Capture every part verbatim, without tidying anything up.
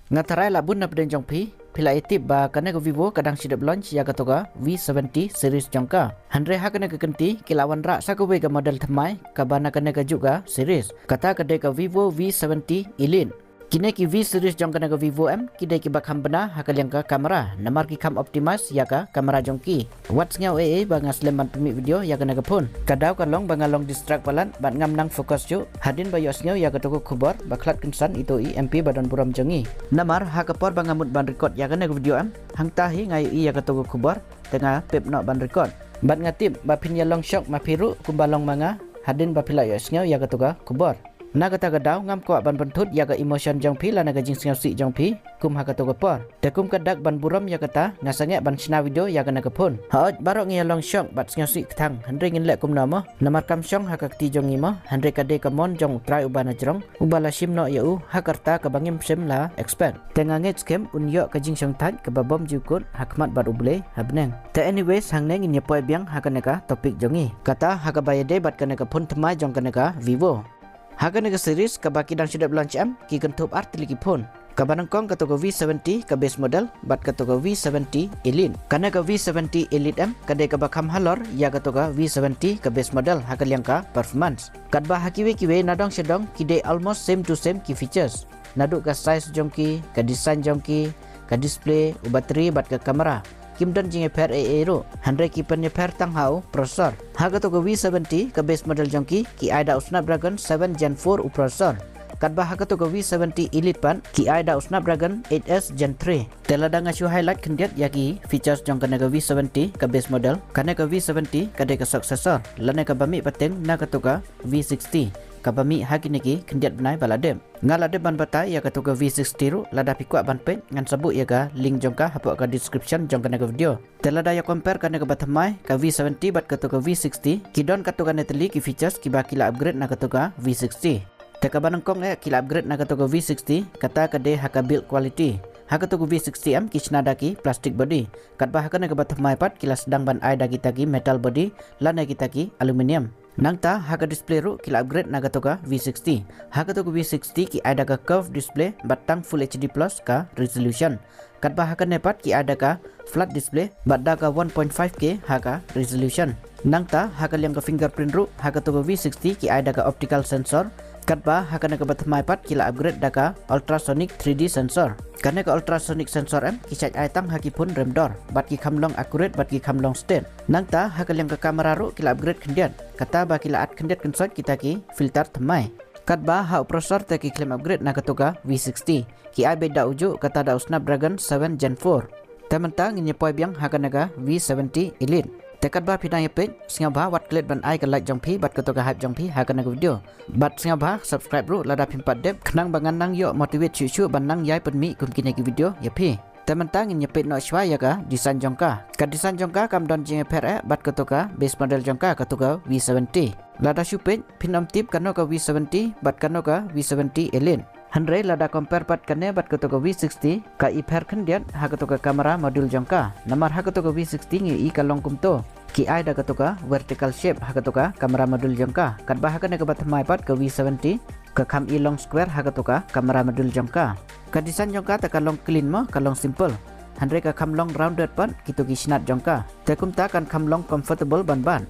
Nga tharai la bun na pdeng jong phi, phi la ïa tip ba kane ka Vivo ka dang shu dep launch ïa kato ka V seventy series jong ka. Hynrei ha kane ka kynti ki la wanrah sa kawei ka model thymmai kaba na kane ka juh ka series. Kata ka dei ka Vivo V seventy Elite. Kine ki V series jong kane ka Vivo em ki dei kiba kham bna ha ka liang ka camera, namar ki kham optimize ïa ka camera jong ki. Wat sngew ei ei ba nga slem ban pynmih video ïa kane ka phone. Ka daw ka long ba nga long distract palat bad ngam nang focus shuh hadien ba ïohsngew ïa kato ka khubor ba khlad kynsan ito i M P ba don burom jong ngi. Namar ha ka por ba nga mut ban record ïa kane ka video em, hangta hi nga ïohi ïa kato ka khubor, te nga pep noh ban record. Bad nga tip ba phin ïa long shock ma phi ruh kumba long ma nga hadien ba phi la ïohsngew ïa kato ka khubor. Na kata ka daw ngam kwah ban pynthut ïa ka emotion jong phi lane ka jingsngewsih jong phi kum ha kato ka por. Te kum ka dak ban burom ïa kata, nga sangeh ban shna video ïa kane ka phone. Hooid, baroh ngi ïa long shock bad sngewsih kthang, hynrei ngin leh kumno mo? Namar kam shong ha ka kti jong ngi mo, hynrei ka dei ka mon jong U Trai uba na jrong uba la shim noh ïa u ha ka rta kaba ngim shym la expect. Te nga ngeit skhem un ïoh ka jingshongthait kaba bymjukut ha khmat bad U Blei ha bneng. Te anyways, hangne ngin ïa poi biang ha kane ka topic jong ngi, kata ha kaba ïadei bad kane ka phone thymmai jong kane ka Vivo. Ha kane ka series kaba ki dang shu dep launch em, ki kynthup ar tylli ki phone. Kaba nyngkong kato ka V seventy ka base model bad kato ka V seventy Elite. Kane ka V seventy Elite em ka dei kaba kham halor ïa kato ka V seventy ka base model ha ka liang ka performance. Katba ha kiwei kiwei na dong sha dong ki dei almost same to same ki features. Naduh ka size jong ki, ka design jong ki, ka display, u battery bad ka camera, kim don jingïapher ei ei ruh, hynrei ki pynïapher tang ha u processor. Ha kato ka V seventy ka base model jong ki, ki ai da u Snapdragon seven Gen four u processor. Katba ha kato ka V seventy Elite pat ki ai da u Snapdragon eight S Gen three. Te lada nga shu highlight khyndiat ïa ki features jong kane ka V seventy ka base model, kane ka V seventy ka dei ka successor lane kaba mih pateng na kato ka V sixty kaba mih ha kine ki khyndiat bnai ba la dep. Nga la dep ban batai ïa kato ka V sixty ruh, lada phi kwah ban peit ngan sa buh ïa ka link jong ka hapoh ka description jong kane ka video. Te lada ïa compare kane kaba thymmai ka V seventy bad kato ka V sixty, ki don katto katne tylli ki features kiba ki la upgrade na kato ka V sixty. Te kaba nyngkong eh ki la upgrade na kato ka V sixty, kata ka dei ha ka build quality. Ha kato ka V sixty em ki shna da ki plastic body, katba ha kane kaba thymmai pat ki la sdang ban ai da kita ki metal body lane kita ki aluminium. Nangta ha ka display ruh ki la upgrade na kato ka V sixty. Ha kato ka V sixty ki ai da ka curved display bad tang Full H D plus ka resolution. Katba ha kane pat ki ai da ka flat display bad da ka one point five K ha ka resolution. Nangta ha ka liang ka fingerprint ruh ha kato ka V sixty ki ai da ka optical sensor. Katba ha kane kaba thymmai pat ki la upgrade da ka ultrasonic three D sensor. Kane ka ultrasonic sensor em ki shait ai tang ha ki phone rem dor bad ki kham long accurate bad ki kham long state. Nangta ha ka liang ka camera ruh ki la upgrade khyndiat, kata ba ki la add khyndiat kynsoit kita ki filter thymmai. Katba ha u processor te ki khlem upgrade na kato ka V sixty, ki ai beit da u juh, kata da u Snapdragon seven Gen four. Te mynta ngin ïa poi biang ha kane ka V seventy Elite. Te katba phi dang ïa peit, sngewbha wat klet ban ai ka like jong phi bad kato ka hype jong phi ha kane ka video. Bad sngewbha subscribe ruh lada phim pat dep, khnang ba ngan nang ïoh motivate shuh shuh ban nang ïai pynmih kum kine ki video ïa phi. Te mynta ngin ïa peit noh shuwa ïa ka design jong ka. Ka design jong ka kam don jingïapher eh bad kato ka base model jong ka, kato ka V seventy. Lada shu peit phin ym tip kano ka V seventy bad kano ka V seventy Elite. Hynrei lada compare pat kane bad kato ka V sixty, ka i pher khyndiat ha kato ka camera module jong ka. Namar ha kato ka V sixty ngi i ka long kumto, ki ai da kato ka vertical shape ha kato ka camera module jong ka. Katba ha kane kaba thymmai pat ka V seventy, ka kham i long square ha kato ka camera module jong ka. Ka design jong ka te ka long clean mo, ka long simple. Hynrei ka kham long rounded pat kito ki snat jong ka. Te kumta kan kham long comfortable ban bat.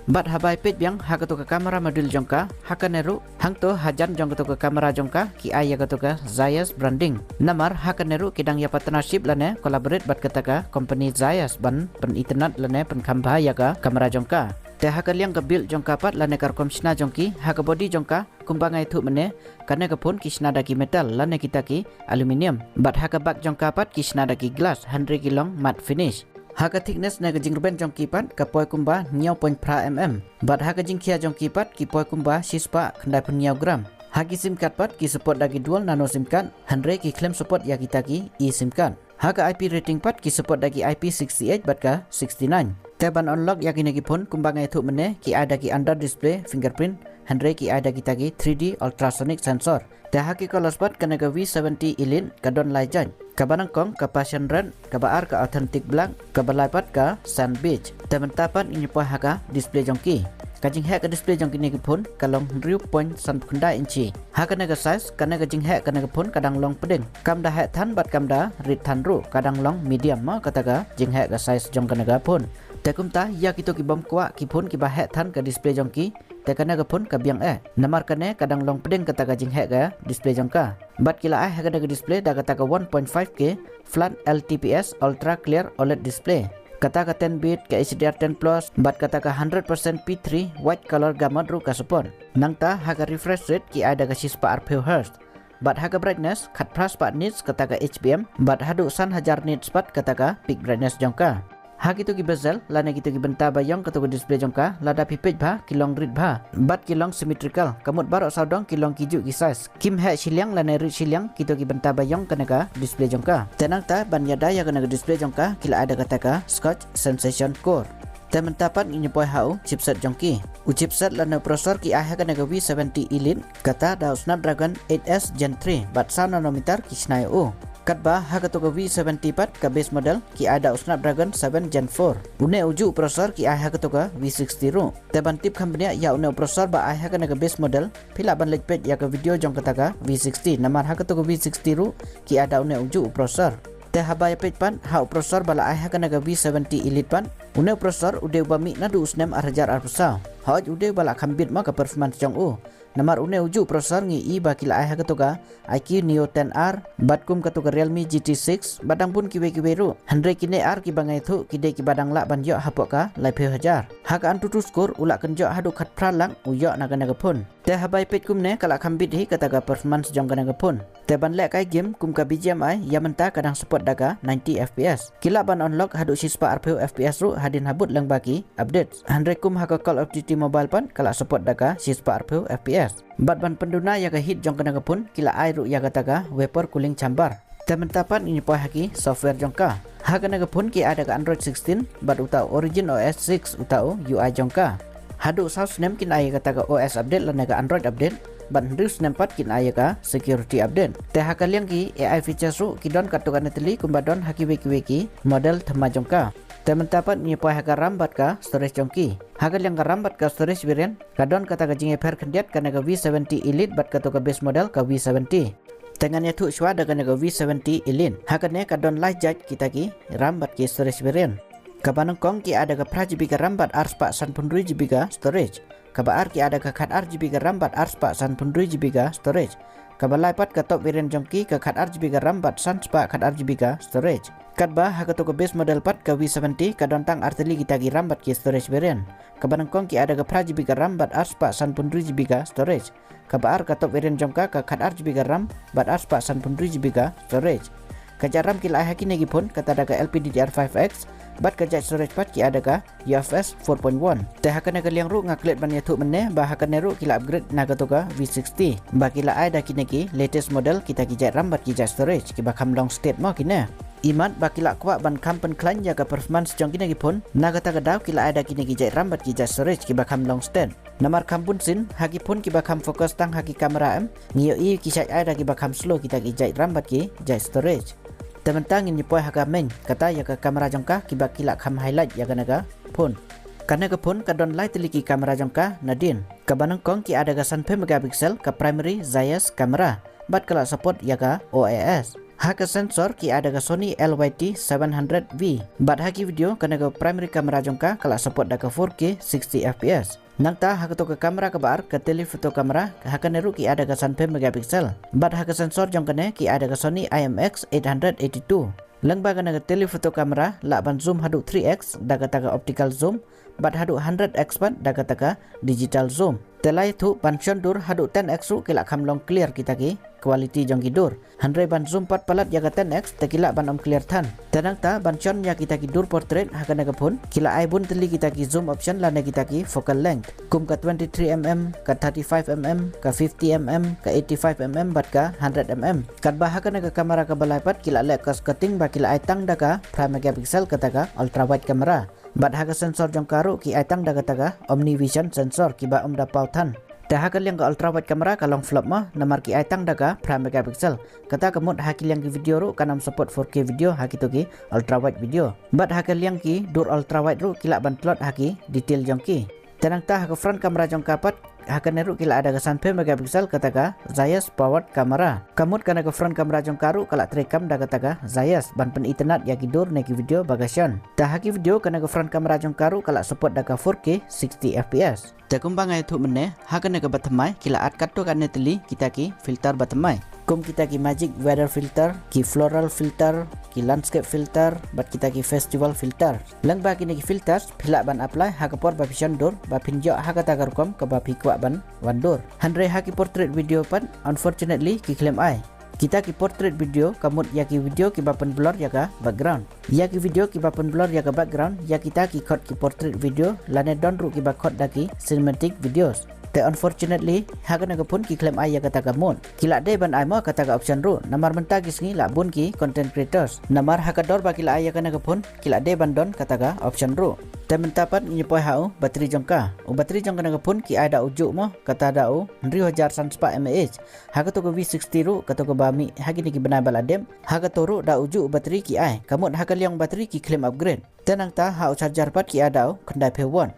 Bad haba i peit biang ha kato ka camera module jong ka, ha kane ruh, hangto hajan jong kato ka camera jong ka ki ai ïa kato ka Zeiss branding. Namar ha kane ruh ki dang ïa partnership lane collaborate bad kata ka company Zeiss ban pynitynnad lane pynkham bha ïa ka camera jong ka. Te ha ka liang ka build jong ka pat lane ka rukom shna jong ki, ha ka body jong ka, kumba nga ïathuh mynne, kane ka phone ki shna da ki metal lane kita ki aluminium. Bad ha ka back jong ka pat ki shna da ki glass, hynrei ki long matte finish. Ha ka thickness ne ka jingrben jong ki pat ka poi kumba hynñiew point phra mm. Bad ha ka jingkhia jong ki pat ki poi kumba shispah khyndaiphew hynñiew gram. Ha ki sim card pat ki support da ki dual nano sim card, hynrei ki khlem support ïa kita ki eSIM card. Ha ka I P rating pat ki support da ki I P sixty-eight bad ka sixty-nine. Te ban unlock ïa kine ki phone kumba nga ïathuh mynne, ki ai da ki under display fingerprint, hynrei ki ai da kita ki three D ultrasonic sensor. Te ha ki colors pat kane ka V seventy Elite ka don lai jait. Kaba nyngkong ka Passion Red, kaba ar ka Authentic Black, kaba lai pat ka Sand Beige. Te mynta pat ngin ïa poi ha ka display jong ki. Ka jingheh ka display jong kine ki phone ka long hynriew point san phew khyndai inchi. Ha kane ka size, kane ka jingheh kane ka phone ka dang long pdeng. Kam da heh than bad kam da rit than ruh, ka dang long medium mo kata ka jingheh ka size jong kane ka phone. Te kumta, ïa kito ki bym kwah ki phone kiba heh than ka display jong ki, te kane ka phone ka biang eh. Namar kane ka dang long pdeng kata ka jingheh ka display jong ka. Bad ki la ai ha kane ka display da kata ka one point five K flat L T P S Ultra Clear oled display. Kata ka ten bit, ka H D R ten plus, bad kata ka hundred percent P three white color gamut ruh ka support. Nangta ha ka refresh rate ki ai da ka shispah arphew hertz. Bad ha ka brightness, khatphra spah nits kata ka H B M, bad haduh san hajar nits pat kata ka peak brightness jong ka. Ha kito ki bezel, lane kito ki bynta ba ïong kato ka display jong ka, lada phi peit bha, ki long rit bha. Bad ki long symmetrical, ka mut baroh sawdong ki long kijuh ki size. Kim heh shiliang lane rit shiliang, kito ki bynta ba ïong kane ka display jong ka. Te nangta, ban ïada ïa kane ka display jong ka, ki la ai da kata ka Scotch Sensation Core. Te mynta pat ngin ïa poi ha u chipset jong ki. U chipset lane u processor ki ai ha kane ka V seventy Elite, kata da u Snapdragon eight S Gen three, bad saw nanometer ki shna ïa u. Katba ha kato ka V seventy pat ka base model ki ai da u Snapdragon seven Gen four. Une ujuh u processor ki ai ha kato ka V sixty ruh. Te ban tip kham bniah ïa une u processor ba ai ha kane ka base model, phi lah ban leit peit ïa ka video jong kata ka V sixty. Namar ha kato ka V sixty ruh ki ai da une ujuh u processor. Te haba ïa peit pat ha u processor ba la ai ha kane ka V seventy Elite pat, une u processor u dei uba mih naduh u snem ar hajar arphew saw. Hooid, u dei uba la kham bit mo ka performance jong u. Namar une ujuh u processor ngi i ba ki la ai ha kato ka I Q Neo ten R, bad kum kato ka Realme G T six, bad dang bun kiwei kiwei ruh. Hynrei kine ar kiba nga ïathuh ki dei kiba dang lah ban ïoh hapoh ka laiphew hajar. Ha ka AnTuTu score u la kynjoh haduh khatphra lak u ïoh na kane ka phone. Te haba ïa peit kumne ka la kham bit hi kata ka performance jong kane ka phone. Te ban lehkai game kum ka B G M I, ïa mynta ka dang support da ka ninety F P S. Ki lah ban unlock haduh shispah arphew F P S ruh hadien habud lyngba ki updates. Hynrei kum ha ka Call of Duty Mobile pat ka la support da ka shispah arphew F P S. Bad ban pynduna ïa ka heat jong kane ka phone, ki la ai ruh ïa kata ka vapor cooling chamber. Te mynta pat ngin ïa poi ha ki software jong ka. Ha kane ka phone ki ai da ka Android sixteen, bad uta u Origin O S six uta u U I jong ka. Haduh saw snem kin ai ïa kata ka O S update lane ka Android update, bad hynriew snem pat kin ai ïa ka security update. Te ha ka liang ki A I features ruh ki don katto katne tylli kumba don ha kiwei kiwei ki model thymmai jong ka. Te mynta pat ngin ïa poi ha ka RAM bad ka storage jong ki. Ha ka liang ka RAM bad ka storage variant, ka don kata ka jingïapher khyndiat kane ka V seventy Elite bad kato ka base model ka V seventy. Te ngan ïathuh shuwa da kane ka V seventy Elite. Ha kane ka don lai jait kita ki RAM bad ki storage variant. Kaba nyngkong ki ai da ka phra G B ka RAM bad arspah sanphew hynriew G B ka storage. Kaba ar ki ai da ka khatar G B ka RAM bad arspah sanphew hynriew G B ka storage. Kaba lai pat ka top variant jong ki ka khatar G B ka RAM bad sanspah khatar G B ka storage. Katba ha kato ka base model pat ka V seventy ka don tang ar tylli kita ki RAM bad ki storage variant. Kaba nyngkong ki ai da ka phra G B ka RAM bad arspah sanphew hynriew G B ka storage. Kaba ar ka top variant jong ka ka khatar G B ka RAM bad arspah sanphew hynriew G B ka storage. Ka jait RAM ki la ai ha kine ki phone kata da ka L P D D R five X, bad ka jait storage pat ki ai da ka U F S four point one. Te ha kane ka liang ruh nga klet ban ïathuh mynne ba ha kane ruh ki la upgrade na kato ka V sixty, ba ki la ai da kine ki latest model kita ki jait RAM bad ki jait storage kiba kham long state mo kine. Imat ba ki la kwah ban kham pynkhlaiñ ïa ka performance jong kine ki phone, na kata ka daw ki la ai da kine ki jait RAM bad ki jait storage kiba kham long state. Namar kham bun sien ha ki phone kiba kham focus tang ha ki camera em, ngi ïohi ki shait ai da kiba kham slow kita ki jait RAM bad ki jait storage. Te mynta ngin ïa poi ha ka main, kata ïa ka camera jong ka kiba ki la kham highlight ïa kane ka phone. Kane ka phone ka don lai tylli ki camera jong ka nadien. Kaba nyngkong ki ai da ka sanphew megapixel ka primary Zeiss camera, bad ka la support ïa ka O I S. Ha ka sensor ki ai da ka Sony L Y T seven hundred V. Bad ha ki video kane ka primary camera jong ka ka la support da ka four K sixty F P S. Nangta ha kato ka camera kaba ar ka telephoto camera, ha kane ruh ki ai da ka sanphew megapixel. Bad ha ka sensor jong kane ki ai da ka Sony I M X eight hundred eighty-two. Lyngba kane ka telephoto camera lah ban zoom haduh three X da kata ka optical zoom, bad haduh hundred X pat da kata ka digital zoom. Te la ïathuh ban shon dur haduh ten X ruh ki la kham long clear kita ki quality jong ki dur. Hynrei ban zoom pat palat ïa ka ten X te ki lah ban ym clear than. Te nangta ban shon ïa kita ki dur portrait ha kane ka phone, ki la ai bun tylli kita ki zoom option lane kita ki focal length. Kum ka twenty-three M M, ka thirty-five M M, ka fifty M M, ka eighty-five M M bad ka hundred M M. Katba ha kane ka camera kaba lai pat ki la leh cost cutting ba ki la ai tang da ka phra megapixel kata ka ultra wide camera. Bad ha ka sensor jong ka ruh ki ai tang da kata ka Omnivision sensor kiba ym da paw than. Te ha ka liang ka ultra wide camera ka long flop mo, namar ki ai tang da ka phra megapixel. Kata ka mut ha ki liang ki video ruh kan ym support four K video ha kito ki ultra wide video. Bad ha ka liang ki dur ultra wide ruh ki lah ban tlot ha ki detail jong ki. Te nangta ha ka front camera jong ka pat, ha kane ruh ki la ai da ka sanphew megapixel kata ka Zeiss powered camera. Ka mut kane ka front camera jong ka ruh ka la trei kam da kata ka Zeiss ban pynitynnad ïa ki dur ne ki video ba ka shon. Te ha ki video kane ka front camera jong ka ruh ka la support da ka four K sixty F P S. Te kumba nga ïathuh mynne, ha kane ka bathymmai ki la add katto katne tylli kita ki filter bathymmai, kum kita ki magic weather filter, ki floral filter, ki landscape filter bad kita ki festival filter. Lyngba kine ki filters phi lah ban apply ha ka por ba phi shon dur ba phin ïoh ha kata ka rukom kaba phi kwah ban wan dur. Hynrei ha ki portrait video pat, unfortunately, ki khlem ai kita ki portrait video, ka mut ïa ki video kiba pynblur ïa ka background. Ïa ki video kiba pynblur ïa ka background, ïa kita ki khot ki portrait video, lane don ruh kiba khot da ki cinematic videos. Te unfortunately, ha kane ka phone ki khlem ai ïa kata ka mode. Ki la dei ban ai mo kata ka option ruh, namar mynta ki sngi la bun ki content creators. Namar ha ka dor ba ki la ai ïa kane ka phone, ki la dei ban don kata ka option ruh. Te mynta pat ngin ïa poi ha u battery jong ka. U battery jong kane ka phone ki ai da u juh mo, kata da u hynriew hajar san spah mAh. Ha kato ka V sixty ruh, kato kaba mih ha kine ki bnai ba la dep, ha kato ruh da u juh u battery ki ai. Ka mut ha ka liang battery ki khlem upgrade. Te nangta ha u charger pat ki ai da u khyndai phew watt.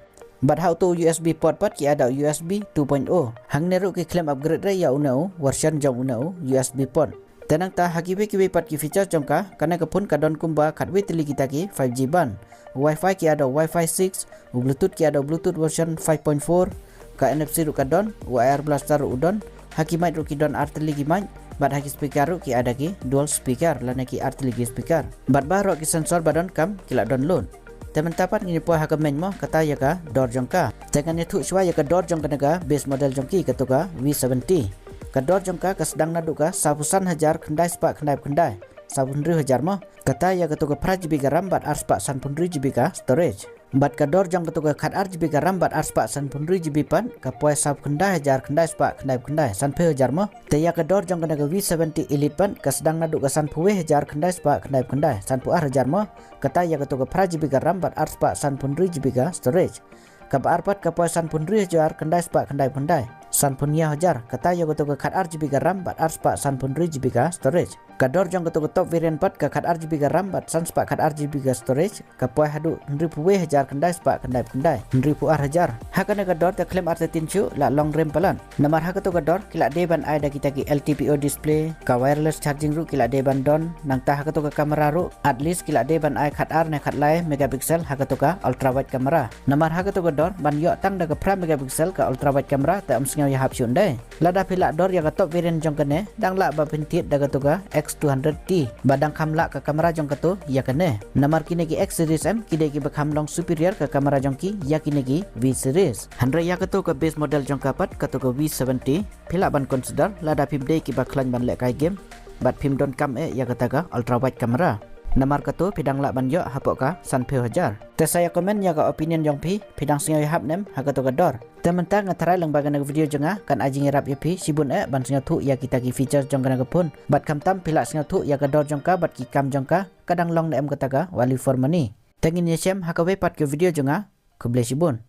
Bad ha uto u U S B port pat ki ai da u U S B two point oh. Hangne ruh ki khlem upgrade re ïa une u version jong une u U S B port. Te nangta ha kiwei kiwei pat ki features jong ka, kane ka phone ka don kumba khatwei tylli kita ki five G band. Wi-Fi ki ai da u Wi-Fi six, u Bluetooth ki ai da u Bluetooth version five point four, ka N F C ruh ka don, u I R blaster ruh u don, ha ki mic ruh ki don ar tylli ki mic, bad ha ki speaker ruh ki ai da ki dual speaker, lane ki ar tylli ki speaker. Bad baroh ki sensor ba donkam ki la don lut. Te mynta pat ngin ïa poi ha ka main mo, kata ïa ka dor jong ka. Te ngan ïathuh shuwa ïa ka dor jong kane ka base model jong ki, kato ka V seventy. Ka dor jong ka ka sdang naduh ka sawphew san hajar khyndai spah khyndai phew khyndai, sawphew hynriew hajar mo. Kata ïa kato ka phra G B ka RAM bad ar spah sanphew hynriew G B ka storage. Bad ka dor jong kato ka khat ar G B ka RAM bad ar spah sanphew hynriew G B pat ka poi sawphew khyndai hajar khyndai spah khyndai phew khyndai, sanphew hajar mo. Te ïa ka dor jong kane ka V seventy Elite pat ka sdang naduh ka sanphew wei hajar khyndai spah khyndai phew khyndai, sanphew ar hajar mo. Kata ïa kato ka phra G B ka RAM bad ar spah sanphew hynriew G B ka storage. Kaba ar pat ka poi sanphew hynriew hajar khyndai spah khyndai phew khyndai, sanphew hynñiew hajar. Kata ïa kato ka khat ar G B ka RAM bad ar spah sanphew hynriew G B ka storage. Ka dor jong kato ka top variant pat, ka khat ar G B ka RAM bad san spah khat ar G B ka storage, ka poi haduh hynriewphew wei hajar khyndai spah khyndai phew khyndai, hynriewphew ar hajar. Ha kane ka dor te khlem artatien shuh la long rem palat. Namar ha kato ka dor ki la dei ban ai da kita ki L T P O display, ka wireless charging ruh ki la dei ban don, nangta ha kato ka camera ruh at least ki la dei ban ai khat ar ne khat lai megapixel ha kato ka ultra wide camera. Namar ha kato ka dor ban ïoh tang da ka phra megapixel ka ultra wide camera te ym sngew ïahap shuh ndei. Lada phi lah dor ïa ka top variant jong kane, dang lah ba phin thied da kato ka X two hundred T, ba dang kham lah ka camera jong kato ïa kane. Namar kine ki X series em ki dei kiba kham long superior ka camera jong ki ïa kine ki V series. Hynrei ïa kato ka base model jong ka pat, kato ka V seventy, phi lah ban consider lada phim dei kiba khlaiñ ban lehkai game bad phim donkam eh ïa kata ka ultra wide camera. Namar kato phi dang lah ban ïoh hapoh ka sanphew hajar. Te sa ïa comment ïa ka opinion jong phi, phi dang sngew ïahap ne em ha kato ka dor. Te mynta nga tharai lyngba kane ka video jong nga kan ai jingïarap ïa phi shibun eh ban sngewthuh ïa kita ki features jong kane ka phone. Bad khamtam phi lah sngewthuh ïa ka dor jong ka bad ki kam jong ka, ka dang long ne em kata ka value for money. Te ngin ïashem ha kawei pat ka video jong nga. Khublei shibun.